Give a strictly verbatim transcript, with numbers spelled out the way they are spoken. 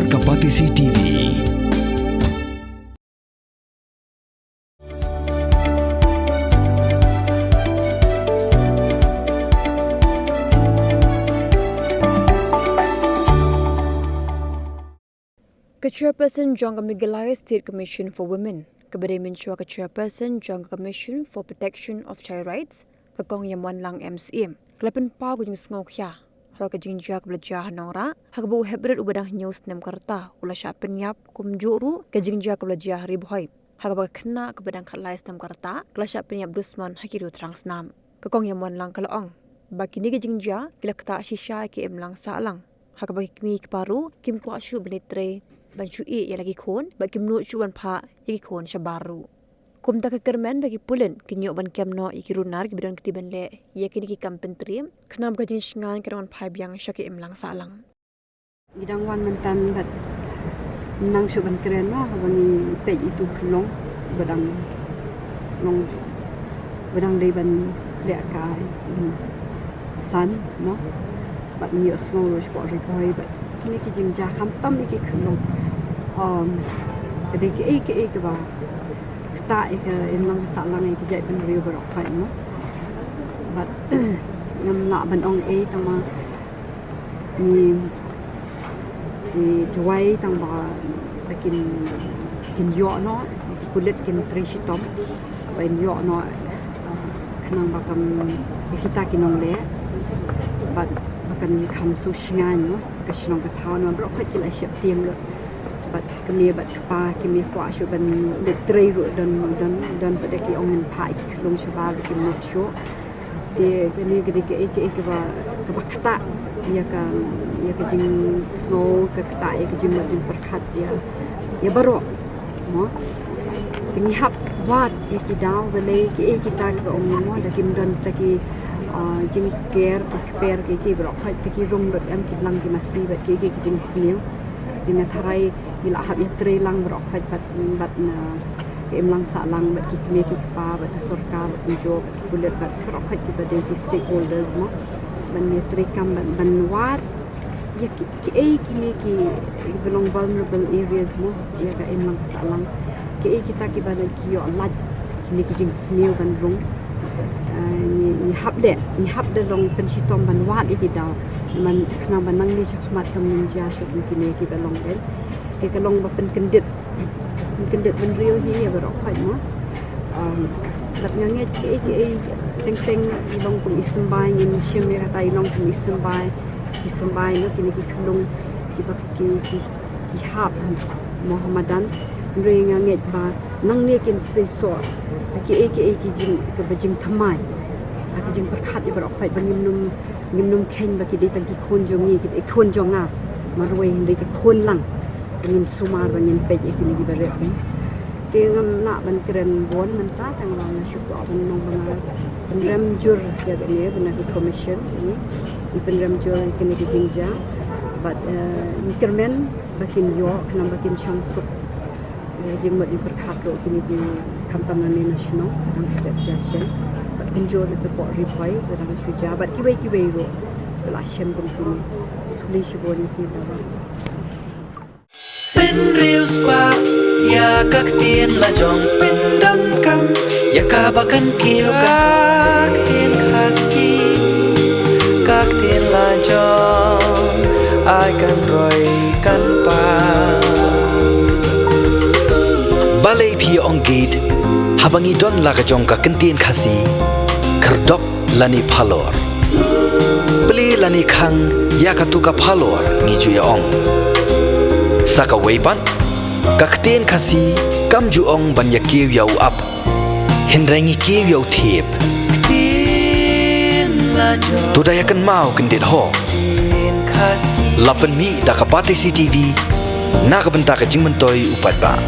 Ka Batesi T V. Ka Chairperson jong ka Meghalaya State Commission for Women, kaba dei mynshuwa ka Chairperson jong ka Commission for Protection of Child Rights, ka Kong Ïamwanlang M Syiem, ka la pynpaw ka jingsngewkhia halor ka jingjia kaba la jia ha Nongrah, ha kaba u heprit uba dang hynñiew snem ka rta u la shah pynïap, kumjuh ruh ka jingjia kaba la jia ha Ri Bhoi, ha kaba ka khynnah kaba dang khatlai snem ka rta ka la shah pynïap dusmon ha ki riew thrang snam. Ka Kong Ïamwanlang ka la ong ba kine ki jingjia ki la ktah shisha ïa ki imlang sahlang, ha kaba ki kmie ki kpa ruh kim kwah shuh ban ïatrei ban shu ïeh ïa la ki khun, bad kim nud shuh ban phah ïa ki khun shabar ruh. Kumta ka kyrmen ba ki pulit kin ïoh ban kem noh ïa ki runar kiba don kti ban leh ïa kine ki kam pyntriem, khnang ba ka jingshngaiñ kan wan phai biang sha ki imlang sahlang. Ngi dang wan mynta bad nang shu ban kren noh, haba ngi peit ïa utu u khyllung ba dang long, ba dang dei ban leh ka san noh. Bad ngi ïohsngew ruh shapoh Ri Bhoi bad kine ki jingjia khamtam ïa ki khyllung. Um, ka dei kiei kiei kaba ktah ïa ka imlang sahlang ïa ki jaitbynriew baroh khoit noh. Bad ngam lah ban ong ei tang ma ngi, ngi duwai tang ba kin, kin ïoh noh, ki pulit kin trei shitom ba kin ïoh noh, uh, khnang ba kan, ïa kita ki nongleh bad ba kan kham sngewsih noh ka shnong ka thaw, namar baroh khoit ki la sheptieng lut. Bad kmie bad kpa kim kwah shuh ban leit trei ruh, don, don, don pat ki ong ngin phah ïa ki khyllung shabar ruh kim nud shuh. Te kane ka dei kaei kaei kaba, kaba ktah ïa ka, ïa ka jingsngew, ka ktah ïa ka jingmut jingpyrkhat ïa, ïa baroh, mo. Te ngi hap wad ïa ki daw, balei, kiei kita kiba ong, mo, da kim don ta ki, ah, jingker, ki kper, kiei kiei baroh khoit, ta ki rung dot em, ki blang ki masi bad kiei kiei ki jingsniew. Te nga tharai ngi lah hap ïatrei lang baroh khoit bad, bad na ka imlang sahlang bad ki kmie ki kpa bad ka sorkar bad kumjuh bad ki pulit bad baroh khoit kiba dei ki stakeholders, mo, ban ïatrei kam ban, ban wad ïa ki, kiei kine ki, kiba long vulnerable areas, mo, ïa ka imlang sahlang. Kiei kita kiba dang ki ïoh lait kine ki jingsniew ban rung. Ah, ngi, ngi hap de, ngi hap de long pynshitom ban wad ïa ki daw. Namar khnang ba nangne shakhmat kam nym jia shuh kum kine kiba long de. Ki ka long ba pynkyndit, pynkyndit bynriew hi ïa baroh khoit, mo. Um, bad nga ngeit kiei kiei teng teng i long kum i symbai, ngin shim ïa kata i long kum i symbai, i symbai, noh, kine ki khyllung kiba ki, ki, ki hap, mo, ha madan. Hynrei nga ngeit ba nangne kin seisoh kiei kiei ki jing, kiba jingthymmai, ki jingpyrkhat ïa baroh khoit ba ngim nym, ngim nym kheiñ ba ki dei tang ki khun jong ngi, ki dei khun jong nga marwei, hynrei ki khun lang. Ngin sumar ba ngin peit ïa kine kiba rit, eh. Te ngam lah ban kren bun mynta, tang ba nga shu kwah ban ong ba nga pynrem jur ïa kane, ba na ka commission, eh, ngi pynrem jur ïa kine ki jingjia. Bad, eh, ngi kyrmen ba kin ïoh, khnang ba kin shong suk ïa ka jingmut jingpyrkhat ruh kine ki, khamtam na ne na shnong, dang shu dep jia shen. Bad kumjuh na ka pok Ri Bhoi, ba dang shu jia. Bad kiwei kiwei ruh ba la shem kum kine. Khublei shibun ïa phi baroh. Pynriewspah ïa ka ktien la jong, pyndonkam ïa kaba kan kiew ka ktien Khasi. Ka ktien la jong, ai kan roi kan pan. Balei phi ong gate, haba ngi don la ka jong ka ktien Khasi, khyrdop lane phalor. Plie lane khang ïa katu ka phalor, ngi ju ïa ong. Sa kawei pat, ka ktien Khasi kam ju ong ban ïa kiew ïa u ap, hynrei ngi kiew ïa u thiep. To da ïa kynmaw kyndit ho. La pynmih da ka Batesi T V na ka bynta ka jingmyntoi u paidbah.